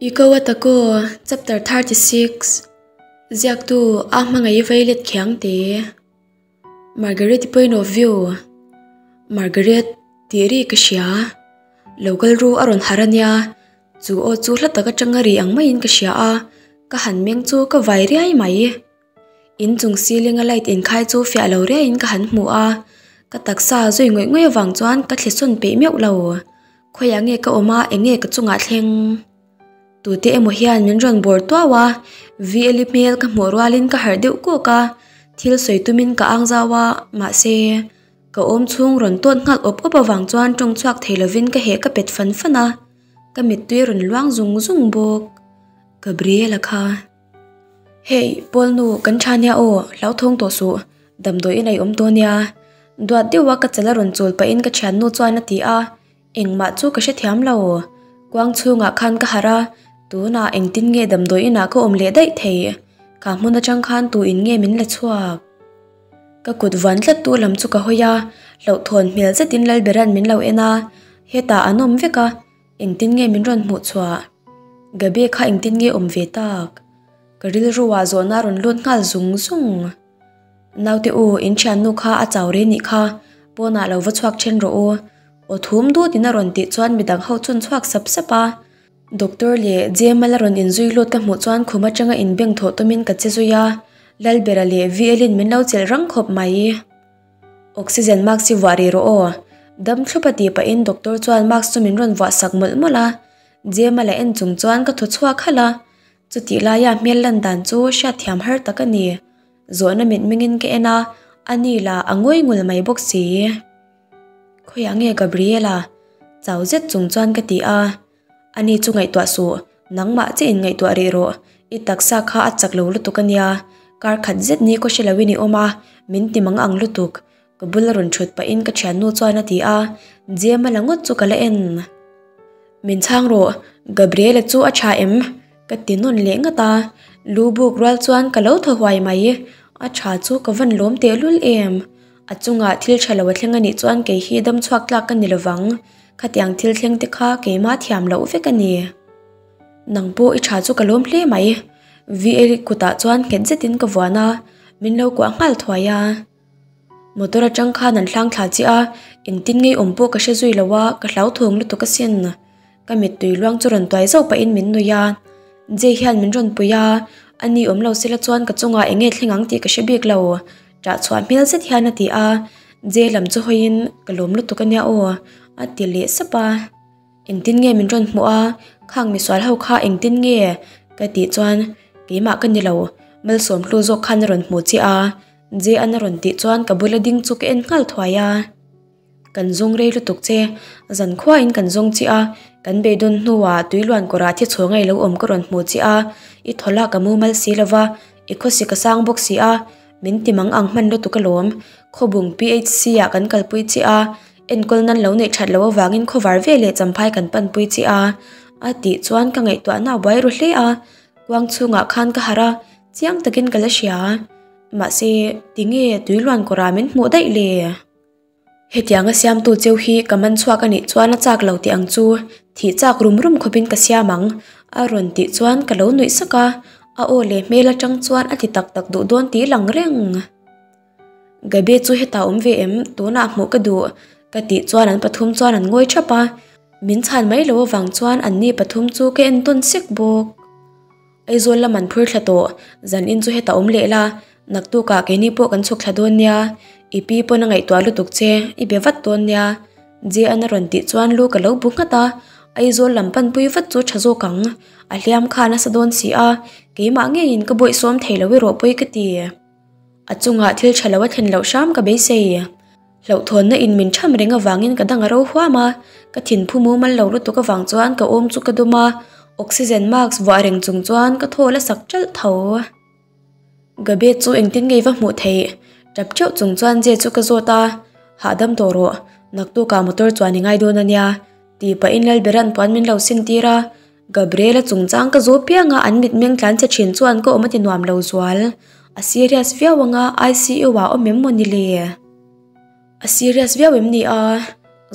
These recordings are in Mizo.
Ikaw at Ako, Chapter 36 Ziaktu a hmangaih veilet khiang te. Margaret point of view Margaret tih ri ka hria. Lo kal ru a rawn har ania. Chu aw chu hla tak atanga ri ang maiin ka hria a, ka han meng chu ka vai riai mai. In chung ceiling a light inkhai chu fiah lo riaiin ka han hmu a, ka taksa zui ngawih ngawih avang chuan ka thli sawn peih meuh lo. Khawiah nge ka awm a, eng nge ka chungah thleng? Tute emaw hian min rawn bawr tuau a, VL-i hmel ka hmuh rualin ka harh deuh kuk a, thil sawi tumin ka ang zau a, mahse, ka awm chhung rawn tawt nghal awp awp avang chuan tawng chhuak thei lovin ka heh ka pet fan fan a, ka mittui rawn luang zung zung bawk. Gabriela kha. Hey, Paul nu, kan tha nia aw, hlauthawng tawh suh, damdawi in a i awm tawh nia. Duat deuha ka chal a rawn chawl pahin ka thiannu chuan a ti a, engmah chu ka hrethiam lo. Kuang chhungah khan ka harh a, tunah engtin nge damdawi inah ka awm leh daih theih? Kha hmun atang khan tu in nge min la chhuak? Ka kut vuan tlat tu lam chu ka hawi a, hlauhthawn hmel zetin Lalberan min lo en a, hetah an awm vek a, Engtin nge min rawn hmuh chhuah? Gabi kha engtin nge awm ve tak? Ka rilru ah zawhna a rawn lut nghal zung zung. Naute u, in thiannu kha a chau rei nih kha, pawnah lo va chhuak then rawh u. Aw thum dut in a rawn tih chuan midang ho chun chhuak sap sap a. Doctor leh Jemal a rawn inzui lut ka hmuh chuan khum atanga inbeng thawh tumin ka che zui a, Lalbera leh VL-in min lo chelh rang khawp mai. Oxygen mask hi vuah rih rawh aw. Dam thlup a tih pahin doctor chuan mask chu min rawn vuah sak mawlh mawlh a. Jem a la en chung chuan ka thaw chhuak halh a. Chutih laia hmel lan dan chu hriatthiam har tak a ni. Zawhna mitmengin ka en a, a ni lah a ngawi ngul mai bawk si. Khawiah nge Gabriela? Chau zet chung chuan ka ti a. Ani chu ngaihtuah suh, nangmah che in ngaihtuah rih rawh, i taksa kha a chak lo lutuk a nia, kar khat zet ni khaw hre loin i awm a, min ti mang ang lutuk, ka bula rawn thut pahin ka thiannu chuan a ti a, Jema la ngawt chu ka la en. Min chhang rawh, Gabriela chu a tha em? Ka ti nawn leh ngat a, lu buk rual chuan ka lo thaw huai mai, a tha chu ka van lawm tehlul em? A chungah thil tha lo a thleng a nih chuan kei hi dam chhuak tlak ka ni lovang. Khatiang thil thleng te kha keimah thiam loh vek a ni. Nang pawh i tha chu ka lawm hle mai. VL kutah chuan nghet zetin ka vuan a, min lo kuah nghal thuai a. Motor atang khan an hlang thla chiah a, engtin ngei awm pawh ka hre zui lo a, ka hlauthawng lutuk asin. Ka mittui luang chu rawn tuai zauh pahin min nui a. Jay hian min rawn pui a, ani awm lo sela chuan ka chungah eng nge thleng ang tih ka hre bik lo. Ṭah chhuah hmel zet hian a ti a, Jay lam chu hawiin ka lawm lutuk a nia aw a ti leh sap a. Engtin nge min rawn hmuh a, khang misual ho kha engtin nge ka tih chuan keimah ka ni lo, Malsawm hlu zawk khan a rawn hmu che a, Jay an a rawn tih chuan ka bula ding chu ka en nghal thuai a. Kan zawng rei lutuk che, zan khuain kan zawng che a, kan beidawn hnuah tuiluan kawrah thi chhuah ngei lo awm ka rawn hmu che a, i thawlak a mumal si lova, i khawsik a sang bawk si a, min ti mang ang hman lutuk alawm, khawbung PHC ah kan kalpui che a, enkawl nan lo neih that loh avangin khawvar ve leh champhai kan panpui che a, a tih chuan ka ngaihtuahna a buai ru hle a, kuang chhungah khan ka harh a, chiang takin ka la hria. Mahse, tinge tuiluan kawrah min hmuh daih le? Hetianga siamtu cheu hi ka man chhuak a nih chuan a chak lo tih ang chu thih chak rum rum khawpin ka siam ang a rawn tih chuan ka lo nuih sak a, a aw leh hmel atang chuan a ti tak tak duh dawn tih lang reng. Gabi chu hetah awm ve em tunah hmuh ka duh ka tih chuan an pathum chuan an ngawi thap a, min chhan mai lo avang chuan anni pathum chu ka en tawn sek bawk. Aizawl lam an phur thla tawh, zan in chu hetah awm leh la, naktukah keini pawh kan chhuk thla dawn nia, i pi pawn a ngaihtuah lutuk che, i be vat dawn nia. J-an a rawn tih chuan lu ka lo bu nghat a, Aizawl lam panpui vat chu tha zawk ang, a hliam kha a nasa dawn si a, keimah ngeiin ka bawihsawm thei lo erawh pawi ka ti. A chungah thil tha lo a thlen loh hram ka beisei. Hlauhthawnna in min tham reng avangin ka dang a ro huam a, ka thinphu mumal lo lutuk avang chuan ka awm chu ka dum a, oxygen mask vuah reng chung chuan ka thaw la sak ṭalh tho. Gabe chu engtin ngei va hmuh theih? Tap ṭeuh chung chuan Je chu ka zawt a, Hahdam tawh rawh, naktukah motor chuan i ngai dawn a nia, tih pahin Lalberan puan min lo sin tir a, Gabriela chungchang ka zawh piang a an mitmeng tlan che thin chuan ka awm a ti nuam lo zual. A serious viau anga ICU ah awm em maw ni le? A serious viau em ni a?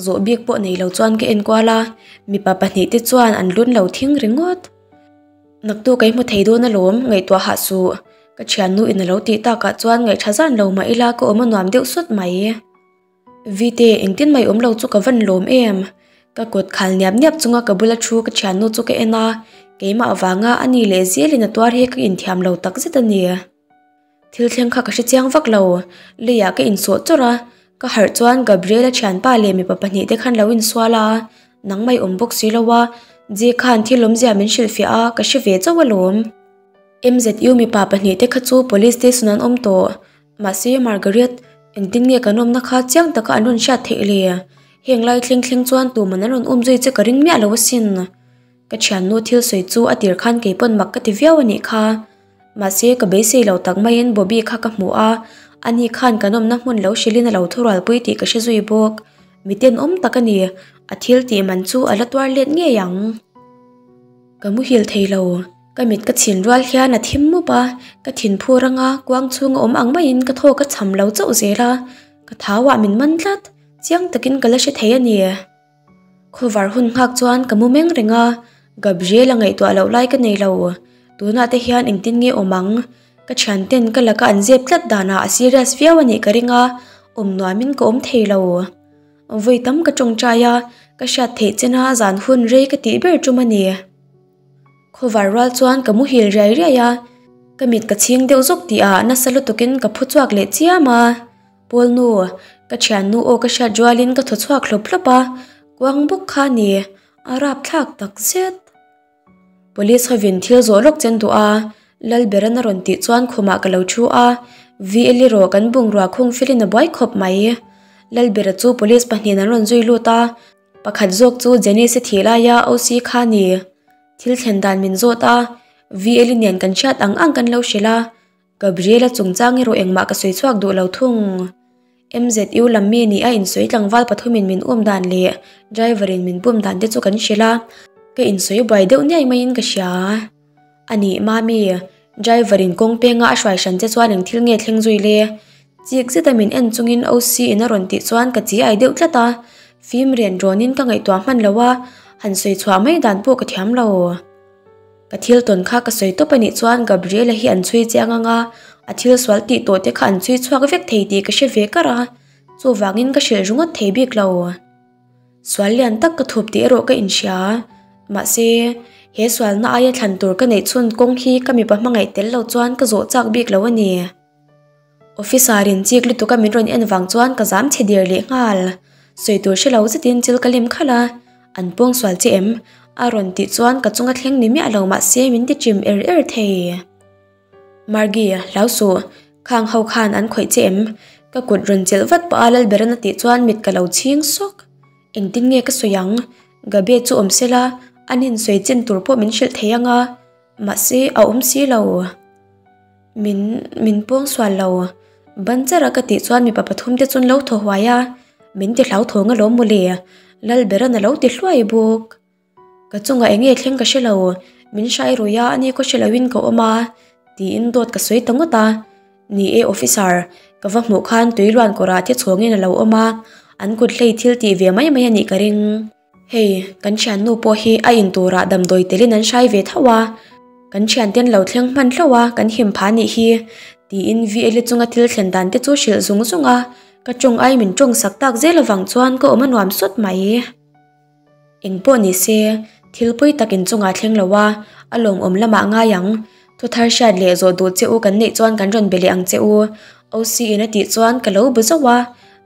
Zawh bik pawh nei lo chuan ka enkual a, mipa pahnihte chuan an lun lo thing ringawt. Naktuk ka i hmu thei dawn alawm, ngaihtuah hah suh. Ka thiannu in a lo tih takah chuan ngaihṭha zan lo mah ila ka awm a nuam deuh sawt mai. Vite, engtin mai awm lo chu ka van lawm em? Ka kut khal niap niap chunga ka bula thu ka thiannu chu ka en a, keimah avanga a ni leh zelin a tuar hi ka inthiam lo takzet a ni. Thil thleng kha ka hre chiang vak lo, leiah ka insawh chawrh a, ka harh chuan Gabriel-a thianpa leh mipa pahnihte khan lo insual a, nangmah i awm bawk si lo a, Jay khan thil awmzia min hrilhfiah a, ka hre ve chauh alawm. MZU mipa pahnihte kha chu police station an awm tawh, mahse Margaret, engtin nge kan awmna kha chiang taka an rawn hriat theih le? Heng lai thleng thleng chuan tuman an rawn um zui che ka ring miah lo asin. Ka thiannu thil sawi chu a tir khan kei pawn mak ka ti viau a nih kha. Mahse ka beisei lo tak maiin Bobby kha ka hmu a, ani khan kan awmna hmun lo hrilhin a lo thurualpui tih ka hre zui bawk. Mi tenawm tak a ni, a thil tih man chu a la tuar let ngei ang. Ka muhil thei lo, ka mit ka chhin rual hian a thim mup a, ka thin phur anga kuang chhung a awm ang maiin ka thawk a cham lo chauh zel a, ka thau ah min man tlat, chiang takin ka la hre thei a ni. Khawvar hun nghak chuan ka mu meng reng a, Gabriel a ngaihtuah loh lai ka nei lo. Tunah te hian engtin nge awm ang? Ka thianten ka laka an zep tlat danah a serious viau a nih ka ring a, awm nuamin ka awm thei lo. Vawi tam ka tawngtai a, ka hriat theih chena zan hun rei ka tih ber tum a ni. Khawvar rual chuan ka muhil riai riai a, ka mit ka chhing deuh zawk tih ah nasa lutukin ka phu chhuak leh chiam a. Paul nu, ka thiannu aw ka hriat rualin ka thaw chhuak hlawp hlawp a, kuang bawk kha a ni, a rapthlak tak zet. Police hovin thil zawh lawk chen duh a, Lalberan a rawn tih chuan khumah ka lo thu a, VL erawh kan bungrua khung felin a buai khawp mai. Lalbera chu police pahnihin an rawn zui lut a, pakhat zawk chu Janice-i thih laia OC kha a ni. Thil thlen dan min zawt a, VL-i nen kan hriat ang ang kan lo hrilh a, Gabriela chungchang erawh engmah ka sawi chhuak duh lo thung. MZU lam mi nih a insawi tlangval pathumin min um dan leh driver in min bum dan te chu kan hrilh a, ka insawi buai deuh niai maiin ka hria. A nih Mami, driver in kawng penga a hruai hran che chuan eng thil nge thleng zui le? Chik zeta min en chungin OC in a rawn tih chuan ka chi ai deuh tlat a, fim rian rawnin ka ngaihtuah hman lo a, han sawi chhuah mai dan pawh ka thiam lo. Ka thil tawn kha ka sawi tawp a nih chuan Gabriela hi an chhui chiang ang a, a thil sual tih tawh te kha an chhui chhuak vek thei tih ka hre ve kar a, chuvangin ka hrilh ringawt thei bik lo. Sual lian tak ka thup tih erawh ka inhria. Mahse, he sualna aia thlan tur ka neih chhun kawng hi ka mipa hmangaih tel lo chuan ka zawh chak bik lo a ni. Officer in chik lutuk a min rawn en vang chuan ka zam chhe der leh nghal. Sawi tur hre lo zetin chil ka lem khalh a, an pawng sual che em? A rawn tih chuan ka chunga thleng ni miah lo mahse min ti chim er er thei. Margie, hlau suh, khang ho khan an khawih che em? Ka kut rawn chelh vat pah a Lalberan a tih chuan mit ka lo chhing sawk. Engtin nge ka sawi ang? Gabe chu awm sela, an insawi chin tur pawh min hrilh thei ang a. Mahse a awm si lo. Min min pawng sual lo. Ban char a ka tih chuan mipa pathum te chuan lo thaw huai a, min ti hlauthawng alawm mawle, Lalberan a lo ti hluai bawk. Ka chungah eng nge thleng ka hre lo, min hrai rui a, ani khaw hre loin ka awm a, tiin dawt ka sawi ta ngawt a. Ni e officer, ka va hmuh khan tui luan kawrah te chhawngin a lo awm a, an kut hlei thil tih ve mai mai a nih ka ring. Hei, kan thiannu pawh hi a in turah damdawi telin an hrai ve tho a, kan thianten lo thleng hman hlauh a, kan him pha nih hi, tiin VL-i chunga thil thlen dan te chu hrilh zung zung a, ka tawng ai min tawng sak tak zel avang chuan ka awm a nuam sawt mai. Eng pawh ni se, thil pawi tak in chungah thleng lo a, a lawmawm lamah ngai ang. Thu thar hriat leh zawh duh che u kan neih chuan kan rawn be leh ang che u, OC in a tih chuan ka lo bu zauh a,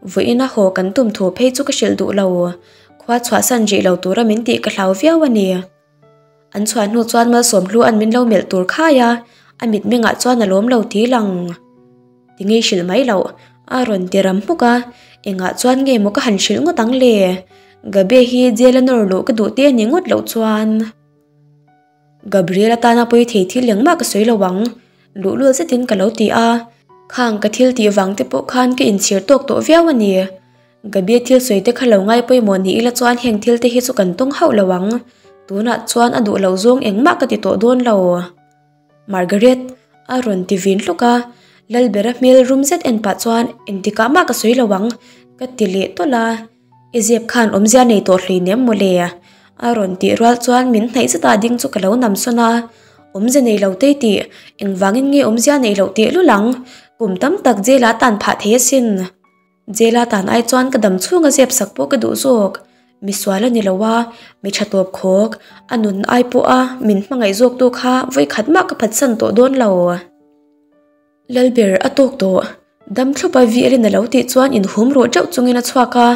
vawiin a haw kan tum thu phei chu ka hrilh duh lo. Khua chhuahsan rih lo tura min tih ka hlau viau a ni. An chhuah hnu chuan Malsawmhlu an min lo melh tur khai a, a mitmengah chuan a lawm lo ti lang. Ti ngei hrilh mai loh, a rawn ti ram hmuk a, engah chuan nge maw ka han hrilh ngawt ang le? Gabe hi jail a nawr luh ka duh te a nih ngawt loh chuan. Gabriel atana pawi thei thil engmah ka sawi lo ang, luhlul zetin ka lo ti a, khang ka thil tih vang te pawh khan ka inchhir tawk tawh viau a ni. Gabi thil sawi te kha lo ngai pawimawh ni ila chuan heng thil te hi chu kan tawng hauh lo ang, tunah chuan a duh loh zawng engmah ka ti tawh dawn lo. Margaret, a rawn ti vin hluk a, Lalbera hmel rum zet en pah chuan engtikah mah ka sawi lo ang, ka ti leh tawlh a, I zep khan awmzia nei tawh hlui nem mawle, a rawn tih rual chuan min hnaih zeta ding chu ka lo nam sawn a, Awmze nei lo te i tih, engvangin nge awmzia neih loh teh lul ang? Kum tam tak jail ah tan phah thei asin. Jail a tan ai chuan ka dam chhunga zep sak pawh ka duh zawk. Misual a ni lo a, mi tha tawp khawk, a nun ai pawha min hmangaih zawk tu kha vawikhat mah ka phatsan tawh dawn lo. Lalber a tawk tawh. Dam thlupa Vialin a lo tih chuan inhum ruh teuh chungin a chhuak a,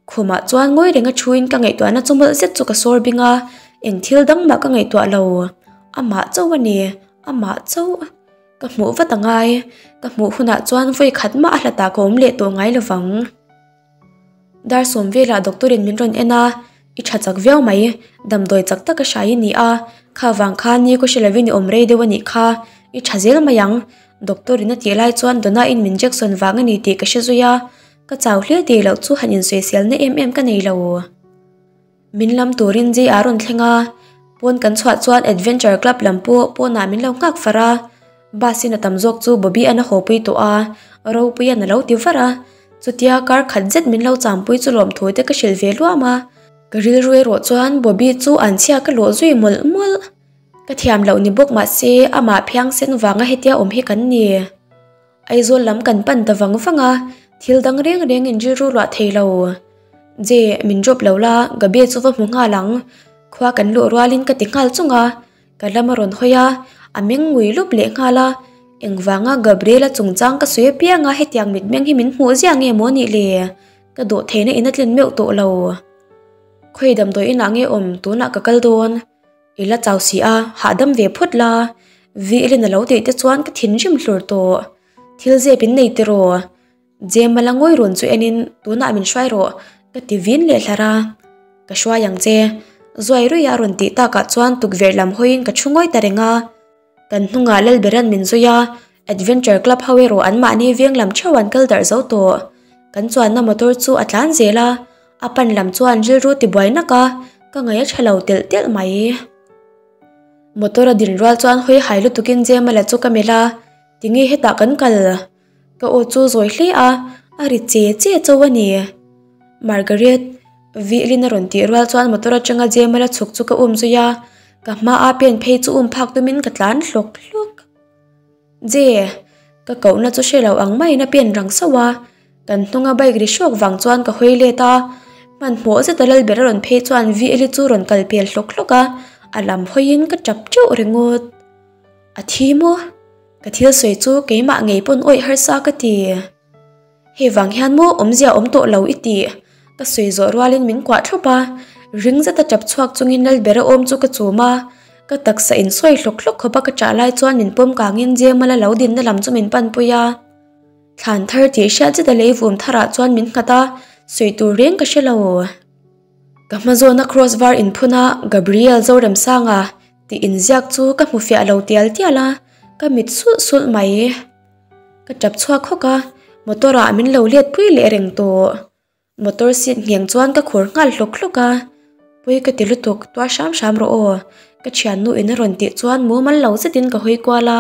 khumah chuan ngawi renga thuin ka ngaihtuahna chu mawlh zet chu ka sawr bing a, eng thil dang mah ka ngaihtuah lo. Amah chauh a ni, amah chauh. Ka hmuh vat a ngai, ka hmuh hunah chuan vawi khat mah a hlatah ka awm leh tawh ngai lo vang. Dar sawm velah doctor in min rawn en a, i tha chak viau mai, damdawi chak taka hrai i ni a, kha vang khan ni khaw hre lovin i awm rei deuh a nih kha, i tha zel mai ang, doctor in a tih lai chuan Donna in min Jackson vang a ni tih ka hre zui a, ka chau hle tih loh chu han insawiselna em em ka nei lo. Min lam turin Jay a rawn thleng a, pawn kan chhuah chuan Adventure Club lam pawh pawnah min lo nghak far a, bus in a tam zawk chu Bobby an a haw pui tawh a, Ropuia'n a lo ti var a, chutia kar khat zet min lo champui chu lawmthu te ka hrilh ve luam a, ka rilru erawh chuan Bobby chu an chhia ka lawh zui mawlh mawlh. Ka thiam loh ni bawk mahse amah phiangsen vanga hetia awm hi kan ni. Aizawl lam kan pan ta vang vang a, thil dang reng reng in rilru luah thei lo. Je, min drop lo la, Gabe chu va hmu nghal ang. Khua kan luh rualin ka ti nghal chung a, ka lam a rawn hawi a, a meng ngui lup leh nghal a. Engvanga Gabriela chungchang ka sawi apiang a hetiang mitmeng hi min hmuh ziah nge maw nih le? Ka dawh theihna in a tlin meuh tawh lo. Khawi damdawi inah nge awm tunah ka kal dawn? I la chau si a, hahdam ve phawt la. Vihlin a lo tih te chuan ka thinrim hlur tawh. Thil zep in nei tiraw? Jema la ngawi run chu enin tunah min hruai rawh ka ti vin leh hlar a. Ka hruai ang che. Zuai ruih a rawn tih takah chuan tukverh lam hawiin ka thu ngawi ta reng a. Kan hnungah Lalberan min zui a, Adventure Club ho erawh anmahni veng lam theuh an kal darh zo tawh. Kan chuanna motor chu a tlan zel a, a pan lam chuan rilru tibuai nak a, ka ngaih a tha lo telh telh mai. Motor a din rual chuan hawi hai lutukin Jemala chu ka melh a, Tinge hetah kan kal? Ka aw chu zawi hle a, a ri che che chauh a ni. Margaret, Vihlin a rawn tih rual chuan motor atanga Jemala chhuk chu ka um zui a, ka hmaa pen phei chu um phak tumin ka tlan hlawk hlawk. Je, ka kohna chu hre lo ang maiin a pen rang sauh a, kan hnunga bike ri hrawk vang chuan ka hawi let a, hmanhmawh zeta Lalber a rawn phei chuan Vihli chu rawn kal pel hlawk hlawk a, a lam hawiin ka tap teuh ringawt. A thi maw? Ka thil sawi chu keimah ngei pawn awih harsa ka ti. Hei vang hian maw awmzia awm tawh lo i tih? Ka sawi zawh rualin min kuah thlup a, ring zeta tap chhuak chungin Lalbera awm chu ka chum a, ka taksa insawi hlawk hlawk khawp a ka ṭah lai chuan min pawm kangin Jemala lo dinna lam chu min panpui a. Thlan thar tih hriat zeta lei vum tharah chuan min nghat a, sawi tur reng ka hre lo. Ka hma zawna cross var inphun a Gabriel Zoremsanga tih inziak chu ka hmu fiah lo tial tial a, ka mit sulh sulh mai. Ka tap chhuak hawk a, motor ah min lo let pui leh reng tawh. Motor seat ngheng chuan ka khur nghal hlawk hlawk a, Pui ka ti lutuk, tuar hram hram rawh aw. Ka thiannu in a rawn tih chuan mumal lo zetin ka hawi kual a,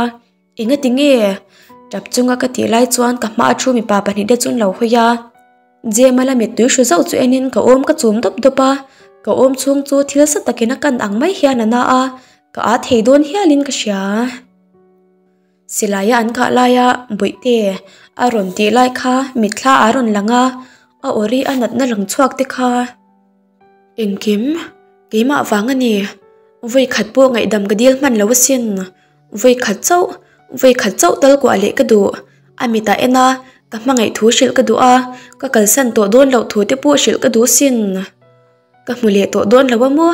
Enga ti nge? Tap chunga ka tih lai chuan ka hma a thu mipa pahnih te chu an lo hawi a. Jemala mittui hru zauh chu enin ka awm ka chum dawp dawp a, ka awm chhung chu thil sa takin a kan ang mai hian a na a, ka â thei dawn hialin ka hria. Silaia an kah laia Bawihte a rawn tih lai kha mitthla a rawn lang a, a aw ri a natna lang chhuak te kha. Engkim, keimah vang a ni. Vawi khat pawh ngaihdam ka dil hman lo asin. Vawi khat chauh, vawi khat chauh tal kuah leh ka duh. A mitah en a, ka hmangaih thu hrilh ka duh a, ka kalsan tawh dawn loh thu te pawh hrilh ka duh asin. Ka hmu leh tawh dawn lo a maw?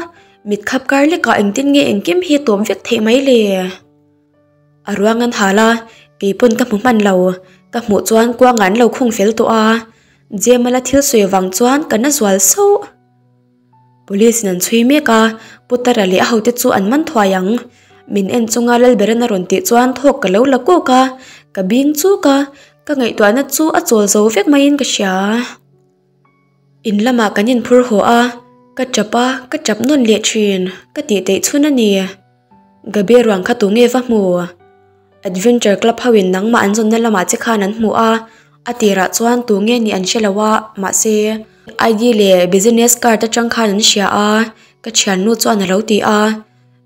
Mit khap kar lekah engtin nge engkim hi tawp vek theih mai le? A ruang an hal a, kei pawn ka hmu hman lo. Ka hmuh chuan kuangah an lo khung fel tawh a. Jemala thil sawi vang chuan ka na zual sauh. Police in an chhui mek a, Putara leh a hote chu an man thuai ang. Min en chunga Lalberan a rawn tih chuan thawk ka lo la kawk a, ka bing chuk a, ka ngaihtuahna chu a chawl zo vek maiin ka hria. In lamah kan inphur haw a, ka tap a, ka tap nawn leh thin, ka tih teih chhun a ni. Gabe ruang kha tunge va hmu? Adventure Club ho in nangmah an zawnna lamah che khan an hmu a, a tirah chuan tunge nih an hre lo a, mahse ID leh business card atang khan an hria a, ka thiannu chuan a lo ti a,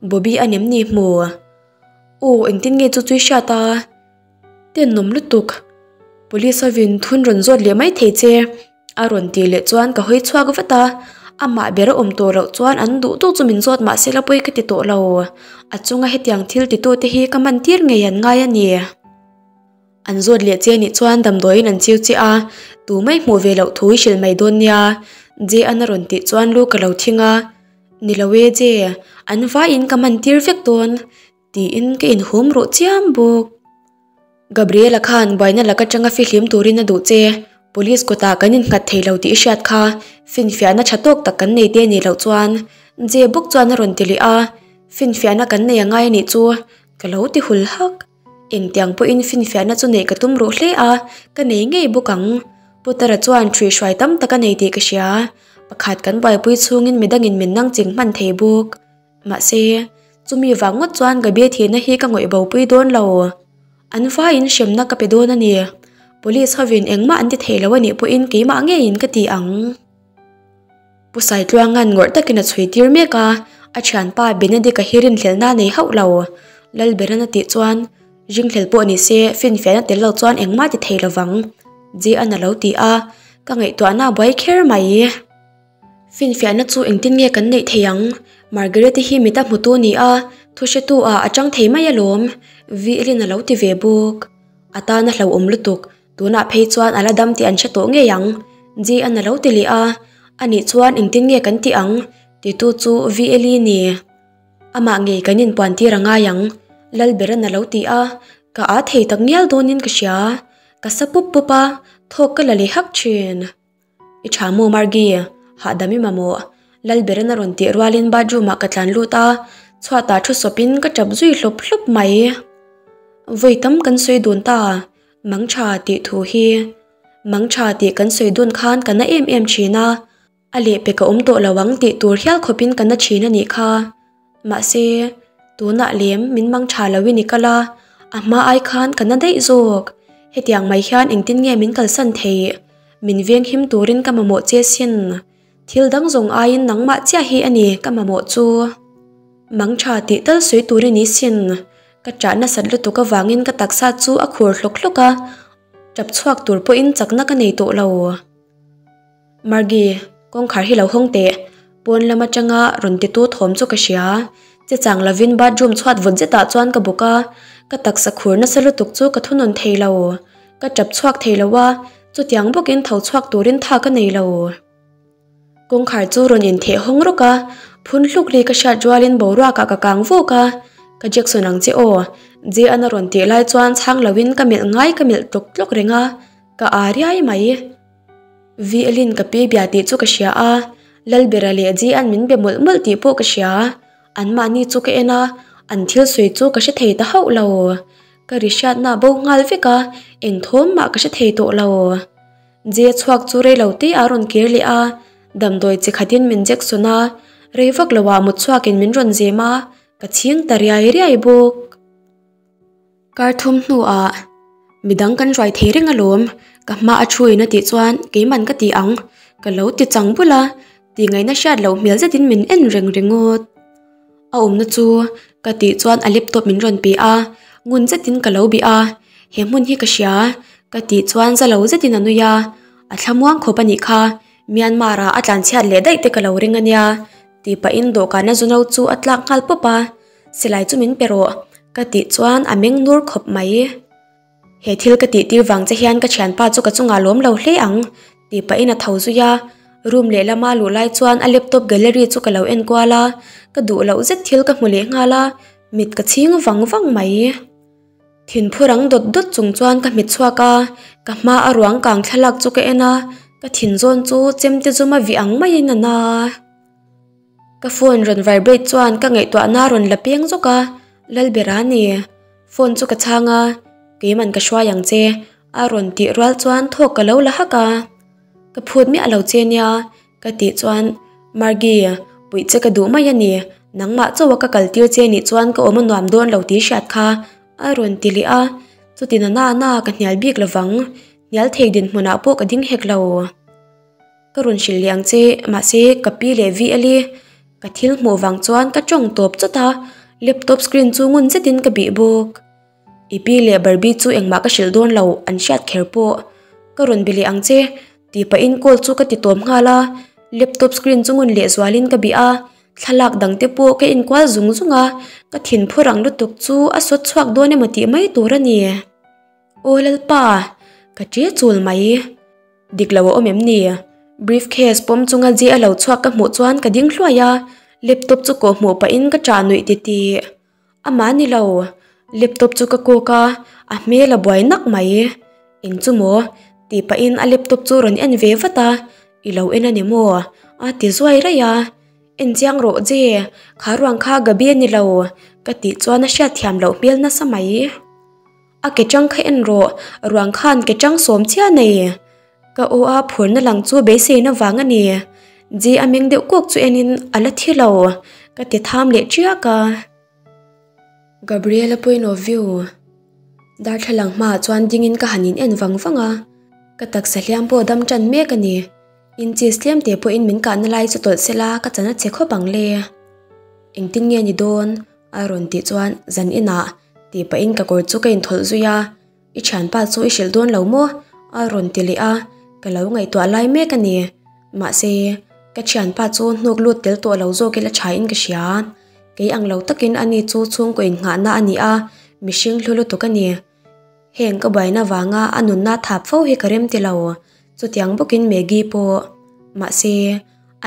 Bobby a nem ni hmu? Aw engtin nge chu chu i hriat a? Tenawm lutuk. Police hovin thun rawn zawt leh mai thei che. A rawn tih leh chuan ka hawi chhuak vat a, amah ber a awm tawh loh chuan an duh duh chu min zawt mahse la pawi ka ti tawh lo. A chunga hetiang thil titu te hi ka man tir ngei an ngai a ni. An zawt leh che nih chuan damdawiin an chiu che a, tu mai hmuh ve loh thu i hrilh mai dawn nia, J-an a rawn tih chuan lu ka lo thing a, Ni lo e J, an vaiin ka man tir vek dawn, tiin ka inhum ruh chiam bawk. Gabriela khan buaina lak atanga fihlim turin a duh che, Police kawtah kan innghat thei lo tih i hriat kha, finfiahna tha tawk tak kan nei te nih loh chuan J bawk chuan a rawn ti leh a, Finfiahna kan nei a ngai anih chu ka lo ti hul hak. Engtiang pawhin finfiahna chu neih ka tum ruh hle a, ka nei ngei bawk ang. Putara chuan ṭhuihhruai tam tak a nei tih ka hria, pakhat kan buaipui chhungin midangin min nang ching hman thei bawk. Mahse, chumi vang ngawt chuan Gabi thihna hi ka ngawih bopui dawn lo. An vaiin hremna ka pe dawn a ni. Police hovin engmah an ti thei lo a nih pawhin keimah ngeiin ka ti ang. Pu Saitluanga'n ngawrh takin a chhui tir mek a, a thianpa Benedict-a hi rinhlelhna a nei hauh lo. Lalberan a tih chuan, Ringhlel pawh ni se, finfiahna tel lo chuan engmah ti thei lovang, J-a'n a lo ti a, ka ngaihtuahna a buai kher mai. Finfiahna chu engtin nge kan neih theih ang? Margaret-i hi mit a hmutu ni a, thu hretu ah a chang thei mai alawm, Vi'lin a lo ti ve bawk. A tan a hlauhawm lutuk, tunah phei chuan a la dam tih an hre tawh ngei ang, G-a'n a lo ti leh a. Anih chuan engtin nge kan tih ang? titu chu Vi'li ni. Amah ngei kan inpuan tir a ngai ang, Lalberan a lo ti a, ka â thei tak ngial dawnin ka hria. Ka sa pup pup a, thawk ka la leh hak thin. I tha maw Margie? Hahdam i mamawh. Lalberan a rawn tih rualin bathroom ah ka tlan lut a, chhuatah thu sawpin ka tap zui hlawp hlawp mai. Vawi tam kan sawi dun ta, mang tha tih thu hi. Mang tha tih kan sawi dun khan ka na em em thin a, a lehpek a awm tawh lo ang tih tur hial khawpin ka na thin a nih kha. Mahse, tunah lem min mang tha loin i kal a, a hma ai khan ka na daih zawk. Hetiang mai hian engtin nge min kalsan theih? Min venghim turin ka mamawh che sin. Thil dang zawng aiin nangmah chiah hi a ni ka mamawh chu. Mang tha tih tal sawi tur i ni sin. Ka ṭah nasat lutuk avangin ka taksa chu a khur hlawk hlawk a, ṭap chhuak tur pawhin chakna ka nei tawh lo. Margie, kawngkhar hi lo hawng teh. Pawn lam atanga rawn titu thawm chu ka hria. Che chang lovin bathroom chhuat vawt zetah chuan ka bawk a, ka taksa khur nasa lutuk chu ka thunawn thei lo. Ka tap chhuak thei lo a, chutiang bawkin tho chhuak turin tha ka nei lo. Kawngkhar chu rawn intheh hawng rawk a, phun hluk ri ka hriat rualin boruakah ka kang vuk a, Ka Jackson ang che aw, J-an a rawn tih lai chuan chhang loin ka melh ngai ka melh tlawk tlawk reng a, ka â riai mai. VL-in ka pi bia tih chu ka hria a, Lalbera leh G-an min be mawlh mawlh tih pawh ka hria. Anmahni chu ka en a, an thil sawi chu ka hre thei ta hauh lo. Ka ri hriatna a bo nghal vek a, eng thawm mah ka hre thei tawh lo. J-a chhuak chu rei lo te a rawn kir leh a, damdawi chi khatin min Jackson a, rei vak lo ah mut chhuakin min rawn zem a, ka chhing ta riai riai bawk. Kar thum hnuah midang kan ruai thei reng alawm, ka hma a thu in a tih chuan keiman ka ti ang, ka lo ti chang bul a, tih ngaihna hriat loh hmel zetin min en reng ringawt. A awmna chu ka tih chuan a laptop min rawn pe a, ngun zetin ka lo bih a, he hmun hi ka hria ka tih chuan za lo zetin a nui a, a thlamuang khawp a nih kha, Myanmar ah a tlanchhiat leh daih te ka lo ring a nia tih pahin dawhkana zu no chu a tlak nghal pawp a. Silai chu min pe rawh, ka tih chuan a meng nur khawp mai. He thil ka tih tir vang che hian ka thianpa chu ka chungah lawm lo hle ang, tih pahin a tho zui a. Room lehlama luh lai chuan a laptop gallery chu ka lo en kual a, ka duh loh zet thil ka hmu leh nghal a, mit ka chhing vang vang mai. Thinphu rang dawt dawt chung chuan ka hmet chhuak a, ka hma a ruang kang thlalak chu ka en a, ka thin zawn chu chemte zum a vih ang maiin a na. Ka phone rawn vibrate chuan ka ngaihtuahna rawn la peng zawk a, Lalbera ni. Phone chu ka chhang a, Keiman ka hruai ang che, a rawn tih rual chuan thawk ka lo la hak a. Ka phut miah lo che nia, ka tih chuan, Margie, puih che ka duh mai a ni, nangmah chauha ka kal tir che nih chuan ka awm a nuam dawn lo tih hriat kha, a rawn ti leh a. Chuti na na na ka hnial bik lovang, hnial thei dinhmunah pawh ka ding hek lo. Ka rawn hrilh leh ang che, mahse ka pi leh VL-i ka thil hmuh vang chuan ka tawng tawp chawt a, Laptop screen chu ngun zetin ka bih bawk. I pi leh Barbie chu engmah ka hrilh dawn lo an hriat kher pawh. Ka rawn be leh ang che tih pahin call chu ka ti tawp nghal a. Laptop screen chu ngun lehzualin ka bih a, thlalak dang te pawh ka inkual zung zung a, ka thinphu rang lutuk chu a sawt chhuak dawn emaw tih mai tur a ni. Aw Lalpa, ka ṭe chul mai. Dik lo a awm em ni? Briefcase pawm chunga J a lo chhuak ka hmuh chuan ka ding hluai a, laptop chu kawh hmuh pahin ka ṭah nuih titih. Amah ni lo, laptop chu ka kawk a, a hmel a buai nak mai. Eng chu maw? tih pahin a laptop chu rawn en ve vat a, I lo en a ni maw? a ti zuai raih a. En chiang rawh J, kha ruang kha Gabi a ni lo, ka tih chuan a hriatthiam loh hmel nasa mai. A ke chang kha en rawh, ruang khan ke chang sawm chiah nei. Ka aw a phurna lang chu beiseina vang a ni. Ji a meng deuh kawk chu enin a la thi lo, ka ti tham leh tiak a. Gabriela point of view Darthlalang hmaah chuan dingin ka han in en vang vang a, ka taksa hliam pawh dam tan mek a ni. Inches tlem te pawhin min kahna lai chu tawlh sela ka chan a che khawp ang le. Engtin nge ni dawn? A rawn tih chuan zan inah tih pahin ka kawr chu ka inthawlh zui a, I thianpa chu i hrilh dawn lo maw? A rawn ti leh a, ka lo ngaihtuah lai mek a ni. Mahse, ka thianpa chu hnuk lut tel tawh lo zawk ila thain ka hria. Kei ang lo takin ani chu chhungkaw innghahna a ni a, mihring hlu lutuk a ni. Heng ka buaina vanga a nunna thap fo hi ka rem ti lo, chutiang bawkin Maggie pawh. Mahse,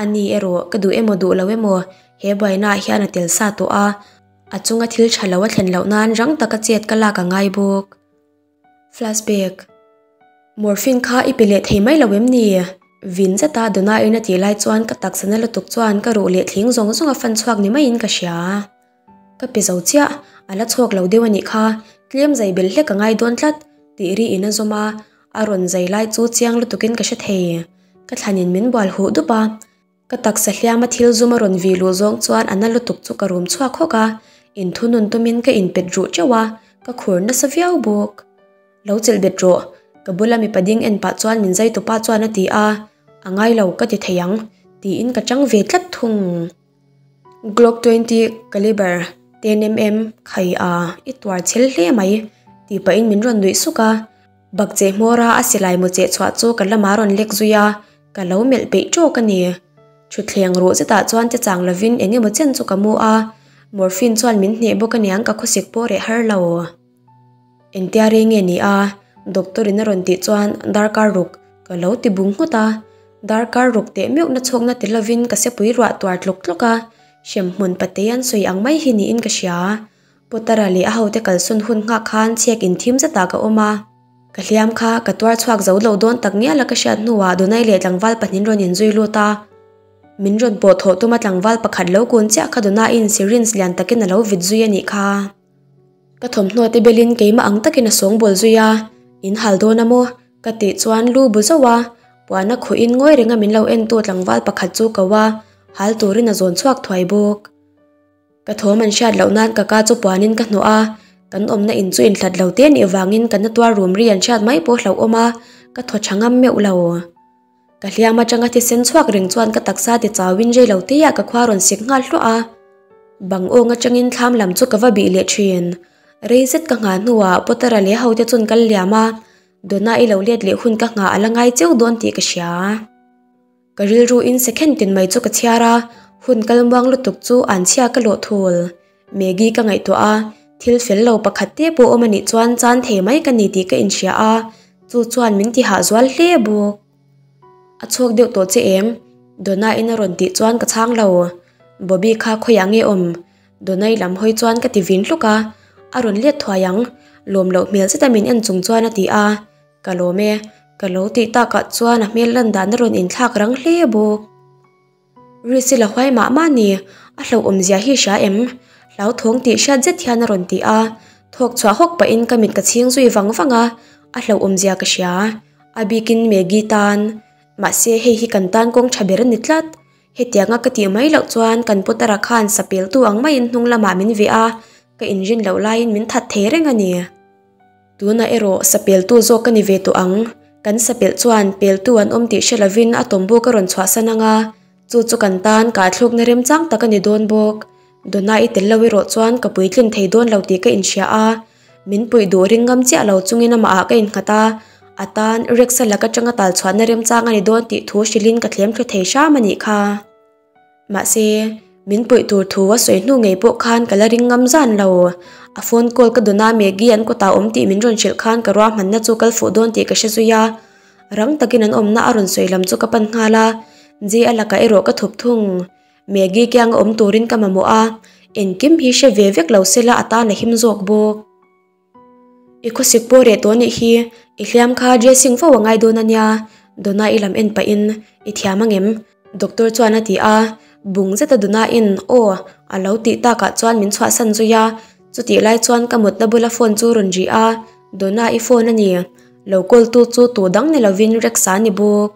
ani erawh ka duh emaw duh lo emaw he buainaah hian a tel sa tawh a, a chunga thil tha lo a thlen loh nan rang taka chet ka lak a ngai bawk. Flashback. Morphine kha i pe leh thei mai lo em ni? Vin zeta Donna-in a tih lai chuan ka taksa na lutuk chuan ka ruh leh thling zawng zawng a fan chhuak ni maiin ka hria. Ka pe zo chiah, a la chhuak lo deuh a nih kha, tlem zai bel hlek a ngai dawn tlat, tih ri in a zawm a, a rawn zai lai chu chiang lutukin ka hre thei. Ka thlanin min bual huh dup a, ka taksa hliama thil zum a rawn vih luh zawng chuan a na lutuk chu ka rum chhuak hawk a, inthunun tumin ka inpet ruh teuh a, ka khur nasa viau bawk. Lo chelh bet rawh, ka bula mipa ding en pah chuan min zai tupa chuan a ti a, a ngai lo ka ti thei ang, tiin ka chang ve tlat thung. Glock 20 caliber 10mm khai a i tuar chhel hle mai tih pahin min rawn nuih suk a. Bakcheh hmawra a silai mu cheh chhuah chu ka lamah a rawn lek zui a, ka lo melh peih tawk a ni. Thutthleng ruh zetah chuan che chang lovin eng emaw chen chu ka mu a, morphine chuan min hneh bawk aniang ka khawsik pawh reh har lo. Engtia rei nge ni a? Doctor in a rawn tih chuan darkar ruk ka lo ti bung nghut a. Darkar ruk teh meuhna chhawkna ti lovin ka sepui ruah tuar tlawk tlawk a, hremhmun patei an sawi ang mai hi niin ka hria. Putara leh a hote kalsawn hun nghak khan chhek inthim zetah ka awm a. Ka hliam kha ka tuar chhuak zo lo dawn tak ngial a ka hriat hnuah Donai leh tlangval pahnih rawn inzui lut a. Min rawn pawh thawh tuma tlangval pakhat lo kun chiah kha Donaiin syringe lian takin a lo vit zui a nih kha. Ka thawmhnaw te belin keimah ang takin a sawngbawl zui a, in hal dawn a maw? Ka tih chuan lu bu zauh a, puan a khuhin ngawi renga min lo entu tlangval pakhat chu ko a, hal turin a zawn chhuak thuai bawk. Ka thawm an hriat loh nan ka ka chu puanin ka hnawh a, kan awmna in chu inhlat lo te nih vangin ka na tuar rum ri an hriat mai pawh hlauhawm a, ka thaw tha ngam meuh lo. Ka hliam atanga thisen chhuak reng chuan ka taksa ti chauin rei lo teiah ka khua rawn sik nghal hluah a. Bang awng atangin thlam lam chu ka va bih leh thin. Rei zet ka nghah hnuah Potara leh hote chuan kal liam a, Donna i lo let leh hun ka nghah a la ngai cheu dawn tih ka hria. Ka rilru in second tin mai chu ka chhiar a, hun kal muang lutuk chu an chhia ka lawh thul. Maggie ka ngaihtuah a, thil fel lo pakhat te pawh awm a nih chuan chan thei mai ka ni tih ka inhria a, chu chuan min ti hah zual hle bawk. A chhuak deuh tawh che em? Donna in a rawn tih chuan ka chhang lo. Bobby kha khawiah nge awm? Donna i lam hawi chuan ka ti vin hluk a, a rawn let thuai ang, lawm loh hmel zeta min en chung chuan a ti a, ka lawm e, ka lo tih takah chuan a hmel lan dan a rawn inthlak rang hle bawk. Risi la huai mah mah ni, a hlauhawm zia hi hria em? Hlauthawng tih hriat zet hian a rawn ti a, thawk chhuah hawk pahin ka mit ka chhing zui vang vang a, a hlauhawm zia ka hria. A bikin Maggie tan. Mahse hei hi kan tan kawng tha ber a ni tlat. Hetianga ka tih mai loh chuan kan Putara khan sapeltu ang maiin hnung lamah min veh a, ka inrin loh laiin min that thei reng a ni. Tunah erawh sapeltu zawk ka ni ve tawh ang. Kan sapelh chuan peltu an awm tih hre lovin a tawmbu ka rawn chhuahsan ang a, chu chu kan tan kahthlukna remchang tak a ni dawn bawk. Donna-i tel lo erawh chuan ka puitlin thei dawn lo tih ka inhria a, min puih duh ring ngam chiah lo chungin amahah ka innghat a, a tan Rex-a lak atanga tal chhuahna remchang a ni dawn tih thu hrilhin ka thlem thlu thei hram a nih kha. Mahse, min puih tur thu a sawi hnu ngei pawh khan ka la ring ngam zan lo. A phone call ka dawna Maggie an kawtah awm tih min rawn hrilh khan ka ruahmanna chu kal fuh dawn tih ka hre zui a, rang takin an awmna a rawn sawi lam chu ka pan nghal a, Jay-a lakah erawh ka thup thung. Maggie kianga awm turin ka mamawh a, engkim hi hre ve vek lo sela a tan a him zawk bawk. I khawsik pawh reh tawh nih hi, i hliam kha dressing fo a ngai dawn a nia, Donna i lam en pahin i thiam angem? Doctor chuan a ti a, bung zeta Donna in aw a lo tih takah chuan min chhuahsan zui a, chutih lai chuan ka mutna bula phone chu rawn ri a, Donna i phone a ni, lo call tu chu tu dang ni lovin Rex-a ni bawk.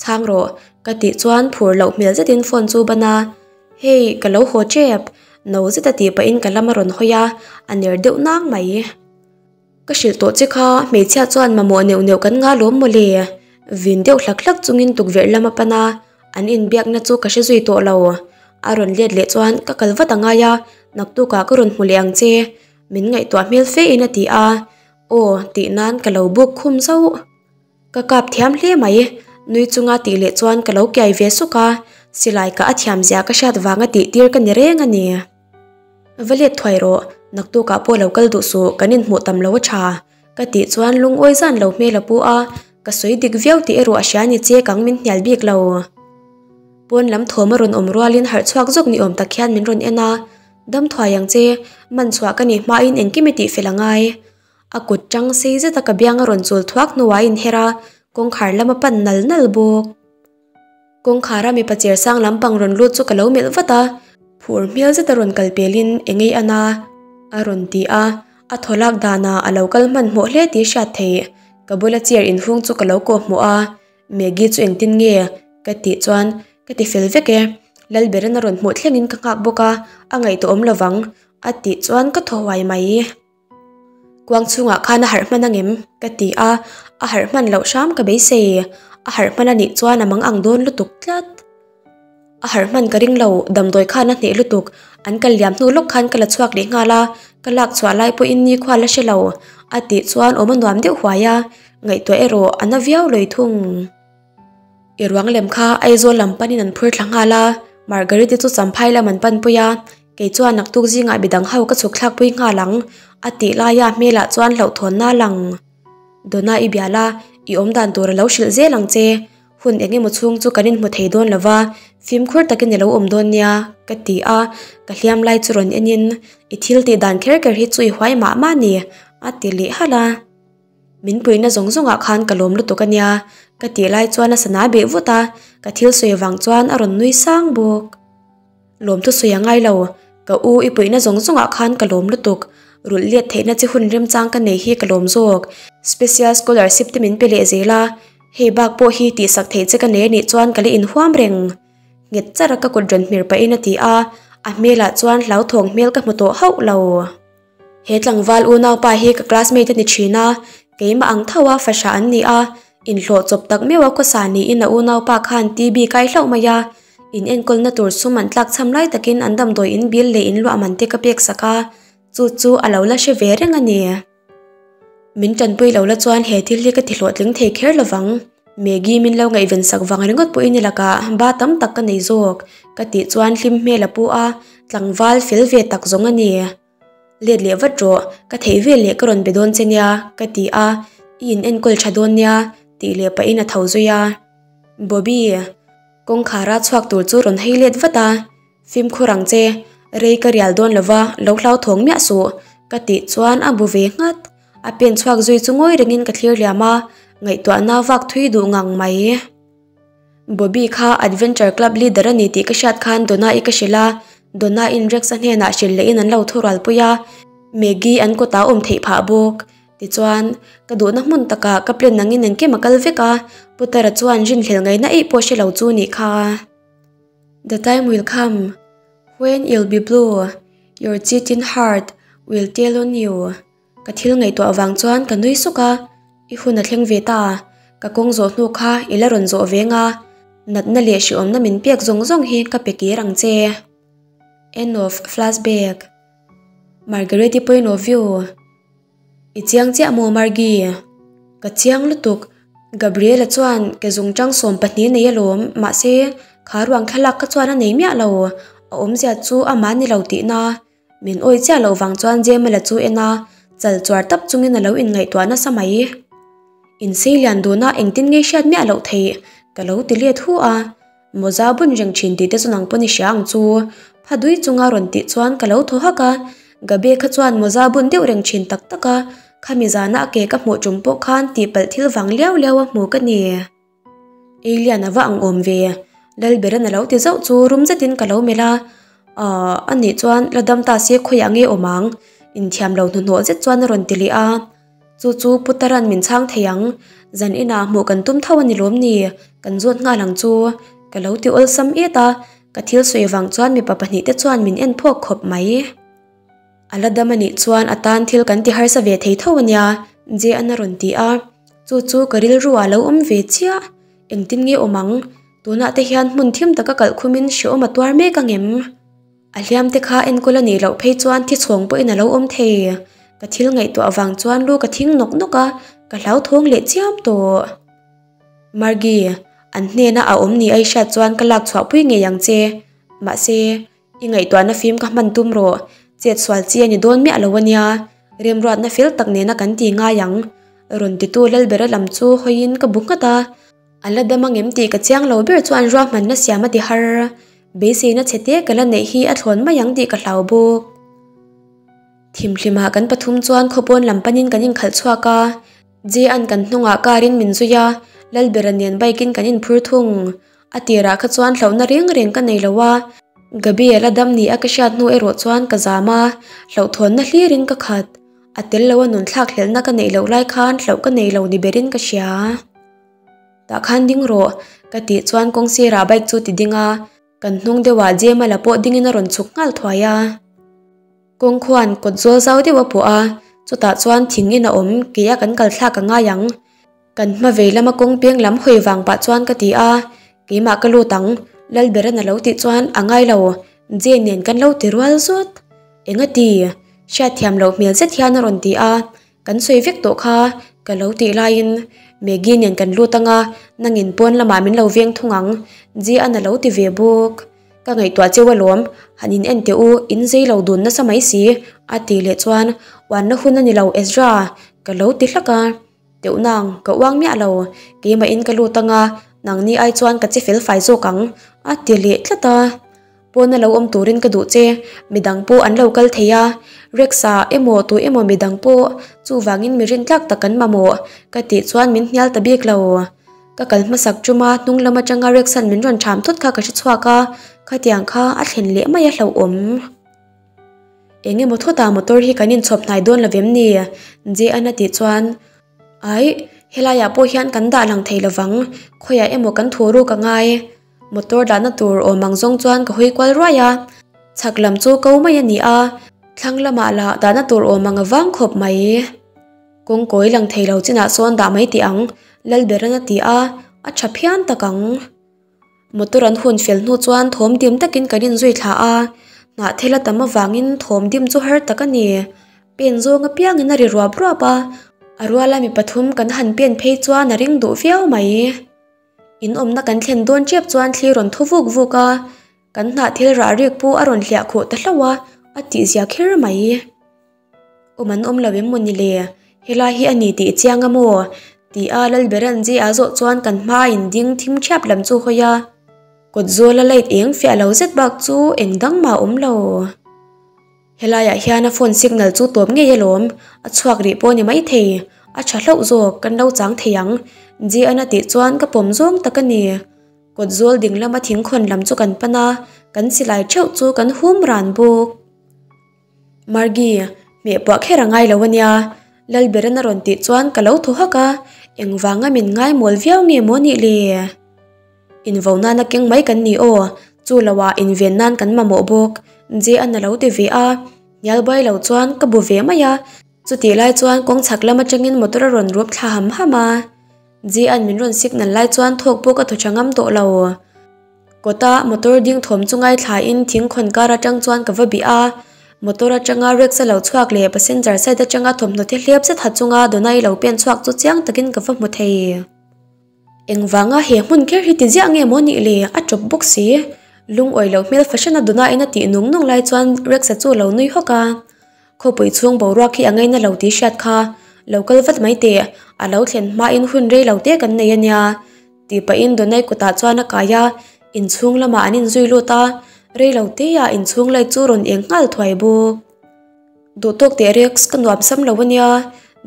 Chhang rawh, ka tih chuan phur loh hmel zetin phone chu ban a, Hei, ka lo haw tep, no zeta tih pahin ka lam a rawn hawi a, a ner deuh nang mai. Ka hrilh tawh che kha, hmeichhia chuan mamawh neuh neuh kan nga lawm maw le? Vin deuh hlak hlak chungin tukverh lam a pan a, an inbiakna chu ka hre zui tawh lo. A rawn let leh chuan ka kal vat a ngai a, naktukah ka rawn hmu leh ang che, min ngaihtuah hmel fe in a ti a, Aw tih nan ka lo buk khum zauh. Ka kap thiam hle mai, nui chunga tih leh chuan ka lo kiai ve suk a, silai ka a thiam zia ka hriat vanga tih tir ka ni reng a ni. Va let thuai rawh, naktukah pawh lo kal duh suh, kan inhmuh tam lo a tha, ka tih chuan lungawi zan lo hmel a pu a, ka sawi dik viau tih erawh a hria ni che kang min hnial bik lo. Pawn lam thawm a rawn awm rualin harh chhuak zawk ni awm tak hian min rawn en a, dam thuai ang che, man chhuah ka nih hmain engkim i tihfel a ngai. A kut tang sei zeta ka biang a rawn chul thuak hnuah a inher a, kawngkhar lam a pan nal nal bawk. Kawngkhara mipa cher sang lampang rawn lut chu ka lo melh vat a, phur hmel zeta rawn kal pelin engei a na a rawn ti a, a thaw lak danah a lo kal hmanhmawh hle tih hriat theih. Ka bula chair inhung chu ka lo kawhhmuh a, Maggie chu engtin nge? ka tih chuan ka ti fel vek e. Lalberan a rawn hmuh thlengin ka nghak bawk a, a ngaihtuahawm lovang a tih chuan ka thaw huai mai. Kuang chhungah khan a harh hman angem? Ka ti a, a harh hman loh hram ka beisei. A harh hman anih chuan a mang ang dawn lutuk tlat. A harh hman ka ring lo, damdawi khan a hneh lutuk. An kal liam hnu lawk khan ka la chhuak leh nghal a, ka lak chhuah lai pawhin nikhua la hre lo. A tih chuan awm a nuam deuh huai a, ngaihtuah erawh a na viau lawi thung. I ruang lem kha Aizawl lam panin an phur thla nghal a, Margarite chu Champhai lam an panpui a, kei chuan naktuk zingah midang ho ka chhuk thlakpui nghal ang, a tih laia hmelah chuan hlauhthawnna a lang. Donna i bial a, i awmdan tur a lo hrilh zel ang che, hun eng emaw chhung chu kan inhmu thei dawn lo va, fimkhur takin i lo awm dawn nia, ka ti a, ka hliam lai chu rawn enin, I thil tih dan kher kher hi chu i huai mah mah ni, a ti leh halh a. Min puihna zawng zawngah khan ka lawm lutuk a nia, ka tih lai chuan a sana beh vut a, ka thil sawi avang chuan a rawn nui sang bawk. Lawmthu sawi a ngai lo, ka u i puihna zawng zawngah khan ka lawm lutuk, rulh let theihna chi hun remchang ka nei hi ka lawm zawk, special scholarship te min pe leh zel a, hei bak pawh hi tihsak theih che ka nei anih chuan ka la inhuam reng. Nghet char a ka kut rawn hmir pahin a ti a, a hmelah chuan hlauthawng hmel ka hmu tawh hauh lo. He tlangval unaupa hi ka classmate a ni thin a, keimah ang tho a fahrah an ni a, inhlawh chawp tak meuh a khawsa niin a unaupa khan TB kai hlauh mai a, in enkawlna tur sum an tlak chham lai takin an damdawi in bil leh in luah man te ka pek sak a, chu chu a lo la hre ve reng a ni. Min tanpui lo la chuan he thil hi ka ti hlawhtling thei kher lovang. Maggie min lo ngaihven sak vang ringawt pawhin i lakah ba tam tak ka nei zawk, ka tih chuan hlim hmel a pu a, tlangval fel ve tak zawng a ni. Let leh vat rawh, ka theih vel leh ka rawn be dawn che nia, ka ti a, i in enkawl tha dawn nia, tih leh pahin a tho zui a. Bobby, kawngkhara chhuak tur chu rawn hei let vat a, Fimkhur ang che, rei ka rial dawn lova, lo hlauthawng miah suh, ka tih chuan a bu ve nghat. A pen chhuak zui chu ngawi rengin ka thlir liam a, ngaihtuahna vak thui duh ngang mai. Bobby kha Adventure Club leader a ni tih ka hriat khan Donna-i ka hrilh a, Donna-in Rex-a hnenah hrilh lehin an lo thurual pui a, Maggie an kawtah a awm theih phah bawk. Tichuan, ka duhna hmun takah ka plan angin engkim a kal vek a, Putara chuan rinhlelh ngaihna eih pawh hre lo chu nih kha. The time will come when you'll be blue, your cheating heart will tell on you. Ka thil ngaihtuah avang chuan ka nui suk a, I hun a thleng ve ta, ka kawng zawh hnu kha i la rawn zawh veng a, natna leh hrehawmna min pek zawng zawng hi ka pe kir ang che. End of flashback. Margaret-i point of view. I chiang chiah maw Margie? Ka chiang lutuk. Gabriel-a chuan ke zungtang 12 nei alawm, mahse kha ruang thlalak kha chuan a nei miah lo. A awmzia chu amah ni lo tihna. Min awi chiah loh vang chuan Jemala chu en a, chal chuar tap chungin a lo inngaihtuah nasa mai. Insei lian duna engtin nge hriat miah loh theih ka lo ti let hu a. Mawza bun reng thin tih te chu nang pawn i hria ang chu. Pha dui chunga rawn tih chuan ka lo thaw hak a. Gabe kha chuan mawza bun deuh reng thin tak tak a, khami zana a ke ka hmuh tum pawh khan tihpalh thil vang liau liau a hmu ka ni. Alien a va ang awm ve. Lalberan a lo ti zauh chu rum zetin ka lo melh a. Ahh anih chuan la dam ta se khawiah nge awm ang? Inthiam lo hnuhnawh zet chuan a rawn ti leh a. Chu chu Putaran min chhang thei ang. Zan inah hmuh kan tum tho a ni lawm ni? Kan zawt nghal ang chu. Ka lo ti awlsam et a, ka thil sawi vang chuan mipa pahnihte chuan min en phawk khawp mai. A la dam a nih chuan a tan thil kan ti harsa ve thei tho a nia, J-an a rawn ti a. Chu chu ka rilru ah lo awm ve chiah. Engtin nge awm ang? Tunah te hian hmun thim taka kalh khumin hrehawm a tuar mek ang em? A hliam te kha enkawl a nih loh phei chuan thi chhawng pawhin a lo awm thei. Ka thil ngaihtuah avang chuan lu ka thing nawk nawk a, ka hlauthawng leh chiam tawh. Margie, an hnena a awm ni a i hriat chuan ka lak chhuah pui ngei ang che. Mahse, i ngaihtuahna fim ka hman tum rawh. Chet sual chi a ni dawn miah lo a nia. Remruatna fel tak nena kan ti ngai ang. Rawn titu Lalbera lam chu hawiin ka bu nghat a. A la dam angem tih ka chiang lo ber chuan ruahmanna siam a ti har. Beiseina chhe te ka la neih hi a thlawn mai ang tih ka hlau bawk. Thimhlimah kan pathum chuan khawpawn lam panin kan inkhalh chhuak a. J-a'n kan hnungah car in min zui a, Lalbera nen bike in kan inphur thung. A tirah kha chuan hlauhna reng reng ka nei lo a. Gabi a la dam ni a ka hriat hnu erawh chuan ka zam a, hlauhthawnna hlirin ka khat. A tel lo a nun thlak hlelhna ka neih loh lai khan hlauh ka nei lo ni berin ka hria. Tah khan ding rawh, ka tih chuan kawng sirah bike chu ti ding a, kan hnung deuhah Jemala pawh dingin a rawn chhuk nghal thuai a. Kawng khuan kawt zawl zau deuh a pawh a, chutah chuan thing in a awm, keia kan kal thlak a ngai ang. Kan hma vei lama kawng peng lam hawi vang pah chuan ka ti a, keimah ka lut ang, Lalberan a lo tih chuan a ngai lo, Jane nen kan lo ti rual zawt. Engati? Hriatthiam loh hmel zet hian a rawn ti a, Kan sawi vek tawh kha, ka lo tih laiin Maggie nen kan lut anga, nangin pawn lamah min lo veng thung ang, Ji-an a lo ti ve bawk. Ka ngaihtuah cheu alawm, han in en teh u, in zei lo dun nasa mai si, a tih leh chuan uanna hun a ni lo Ezra, ka lo ti hlak a. Teuh nang, ka uang miah lo, keimahin ka lut anga, nangni ai chuan ka che fel fai zawk ang, a ti leh tlat a. Pawna lo awm turin ka duh che, midang pawh an lo kal thei a, Rex-a emaw tu emaw midang pawh chuvangin mi rintlak tak kan mamawh ka tih chuan min hnial ta bik lo. Ka kal hmasak chuma hnung lam atanga Rex-a'n min rawn ṭham thut kha ka hre chhuak a, khatiang kha a thlen leh mai a hlauhawm. Eng emaw thutah motor hi kan inchhawp hnai dawn lo vem ni? J-a'n a tih chuan Aih, helaiah pawh hian kan dah lang thei lovang, khawiah emaw kan thu ruk a ngai. Motor dahna tur awm ang zawng chuan ka hawi kual ruai a, chhak lam chu ko mai a ni a, thlang lamah lah dahna tur awm ang a vang khawp mai. Kawng kawi lang thei lo chinah sawn dah mai tih ang, Lalberan a ti a, a tha phian tak ang. Motor an hun fel hnu chuan thawm dim takin kan inzui thla a, hnahthel a tam avangin thawm dim chu har tak a ni. Pen zawng apiangin a ri ruap ruap a, a ruala mi pathum kan han pen phei chuan a ring duh viau mai. In awmna kan thlen dawn tep chuan thli rawn thu vuk vuk a, kan hnah thil rah rik pawh a rawn hliah khuh ta hlauh a, a tihzia kher mai. Awm an awm lo em maw ni le? Helai hi a ni tih chiang a maw? Ti a Lalberanji a zawh chuan kan hma in ding thim thiap lam chu hawi a, kawt zawla light eng fiah lo zet bak chu eng dang mah a awm lo. Helaiah hian a phone signal chu tawp ngei alawm, a chhuak rih pawh a ni maithei, a tha hlauh zawk, kan lo chang thei ang, Ji-an a tih chuan ka pawm zawng tak a ni. Kawt zawl ding lama thingkhawn lam chu kan pan a, kan silai theuh chu kan hum ran bawk. Margie, hmeh puah kher a ngai lo a nia, Lalberan a rawn tih chuan ka lo thaw hak a, engvanga min ngaimawl viau nge maw nih le? Invo nana keng mai kan ni aw, chu loah inven nan kan mamawh bawk, J-an a lo ti ve a, hnial buai lo chuan ka bu ve mai a, chutih lai chuan kawng chhak lam atangin motor a rawn rup thla ham ham a, J-an min rawn signal lai chuan thawk pawh ka thaw tha ngam tawh lo. Kawta motor ding thawm chu ngaithlain thing khawn kar atang chuan ka va bih a, motor atanga Rex a lo chhuak leh passenger side atanga thawmhnaw thi hliap zet ha chunga Donai lo pen chhuak chu chiang takin ka va hmu thei. Engvanga he hmun kher hi ti ziah nge maw nih le? A tawp bawk si. Lungawi loh hmel fahran a Donaiin a tih nung nung lai chuan Rex-a chu a lo nui hawk a. Khawpui chhung boruak hi a ngaina lo tih hriat kha lo kal vat mai teh, a lo thlen hmain hun rei lo te kan nei a nia. Tih pahin Donai kutah chuan a kai a, inchhung lamah an inzui lut a, rei lo teah inchhung light chu rawn eng nghal thuai bawk. Duh tawk teh Rex, ka nuam sam lo a nia,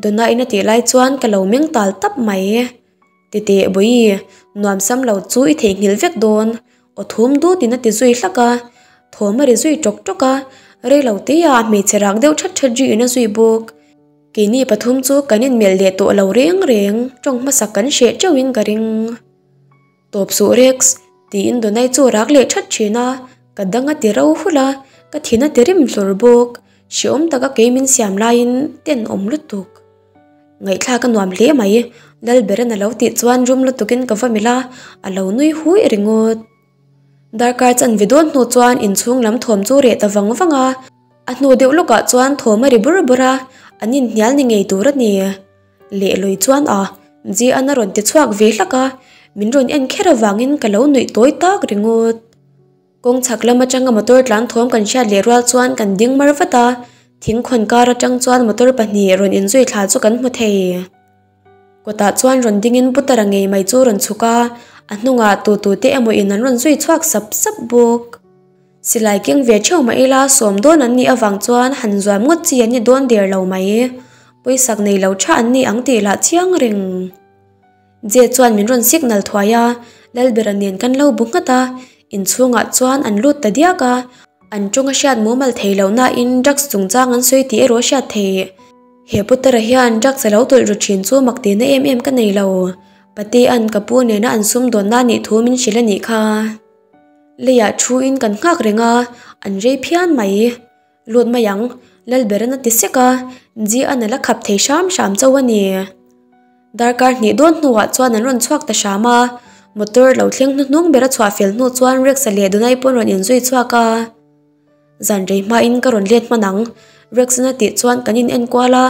Donaiin a tih lai chuan ka lo meng tal tap mai. Titeh Bawi, nuam sam lo chu i theihnghilh vek dawn, Aw thum dut in a ti zui hlak a, thawm a ri zui tawk tawk a, rei lo te ah hmeichhe rak deuh that that ri in a zui bawk. Keini pathum chu kan inmelh leh tawh lo reng reng, tawng hmasak kan hreh teuh in ka ring. Tawp suh Rex, tiin Donai chu a rak leh that thin a, ka dang a ti ro hulh a, ka thin a ti rim hlur bawk, hrehawm taka kei min siam laiin tenawm lutuk. Ngaihthlak a nuam hle mai, Lalberan a lo tih chuan rum lutukin ka va melh a, a lo nui hui ringawt. Darkar chanve dawn hnu chuan inchhung lam thawm chu reh ta vang vang a, a hnu deuh lawkah chuan thawm a ri bur bur a, an inhnial ni ngei tur a ni. Lehlawi chuan a, Ji-an a rawn ti chhuak ve hlak a, min rawn en kher avangin ka lo nuih tawi tak ringawt. Kawng chhak lam atanga motor tlan thawm kan hriat leh rual chuan kan ding mar vat a, thing khawn kar atang chuan motor pahnih rawn inzui thla chu kan hmu thei. Kawtah chuan rawn dingin Putara ngei mai chu rawn chhuk a, a hnungah tu tu te emaw in an rawn zui chhuak sap sap bawk. Silai keng ve theuh mah ila sawm dawn an nih avang chuan han zuam ngawt chi an ni dawn der lo mai. Pawisak nei lo tha an ni ang tih lah chiang reng. Je chuan min rawn signal thuai a, Lalbera nen kan lo bu nghat a, inchhungah chuan an lut ta diak a, an tawng a hriat mumal thei lo nain drugs chungchang an sawi tih erawh a hriat theih. He Putara hian drugs a lo tawlh ru thin chu mak tihna em em ka nei lo, Patea'n ka pu nena an sumdawnna nih thu min hrilh a nih kha. Leiah thuin kan nghak reng a, an rei phian mai. Lut mai ang, Lalberan a ti sek a, Ji-an a la khap thei hram hram chauh a ni. Darkar hnih dawn hnuah chuan an rawn chhuak ta hram a, motor lo thleng hnuhnung ber a chhuah fel hnu chuan Rex-a leh Donai pawh an rawn inzui chhuak a. Zan rei hmain ka rawn let hman ang, Rex-an a tih chuan kan in enkual a,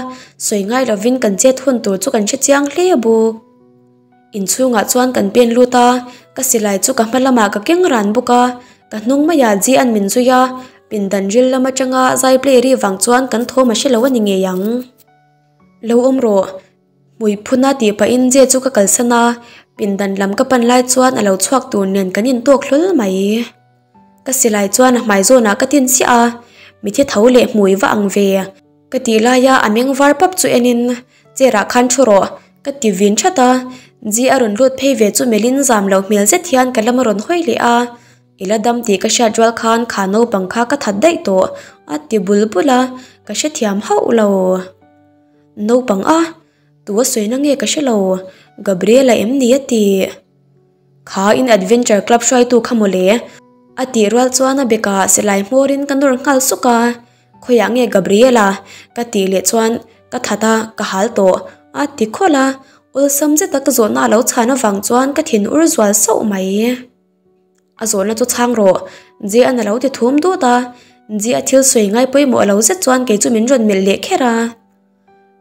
sawi ngai lovin kan chet hun tur chu kan hre chiang hle bawk. Inchhungah chuan kan pen lut a, ka silai chu ka hma lamah ka keng ran bawk a, ka hnung maiah Ji-an min zui a, pindan ril lam atanga zai play ri vang chuan kan thawm a hre lo a ni ngei ang. Lo awm rawh, hmui phuna tih pahin Je chu ka kalsan a, pindan lam ka pan lai chuan a lo chhuak tur nen kan intawk hlawl mai. Ka silai chuan a hmai zawnah ka tin chiah a, mitthi tho leh hmui va ang ve. Ka tih laia a meng var pap chu enin chair ah khan thu rawh ka ti vin that a, Ji a rawn lut phei ve chu melhin zam loh hmel zet hian ka lam a rawn hawi leh a, I la dam tih ka hriat rual khan kha naupang kha ka that daih tawh a ti bul bul a, ka hrethiam hauh lo. Naupang a, tu a sawina nge ka hre lo, Gabriela em ni a ti? Kha in adventure club hruaitu kha mawle a tih rual chuan a bekah silai hmawrin ka nawr nghal suk a, Khawiah nge Gabriela? ka tih leh chuan ka that a, ka hal tawh a ti khawlh a, awlsam zeta ka zawhna a lo chhan avang chuan ka thin ur zual sauh mai. A zawhna chu chhang rawh, J-an a lo ti thum dut a, J-a thil sawi ngai pawimawh lo zet chuan kei chu min rawn melh leh kher a.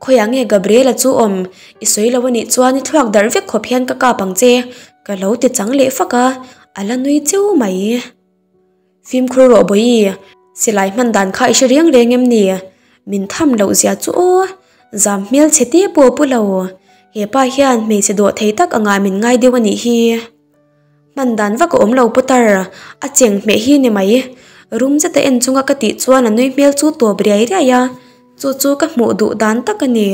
Khawiah nge Gabriela chu awm? I sawi lo anih chuan i thluak darh vek khawp hian ka kap ang che, ka lo ti chang leh fak a, a la nui cheu mai. Fimkhur rawh Bawi, silai hman dan kha i hre reng reng em ni? Min tham loh zia chu aw, zam hmel chhe te pawh a pu lo. He pa hian hmeichhe dawh thei tak angah min ngai deuh a nih hi. Hman dan vak a awm lo Putar, a cheng hmeh hi ni mai. Rum zeta en chunga ka tih chuan a nui hmel chu tawp riai riai a, chu chu ka hmuh duh dan tak a ni.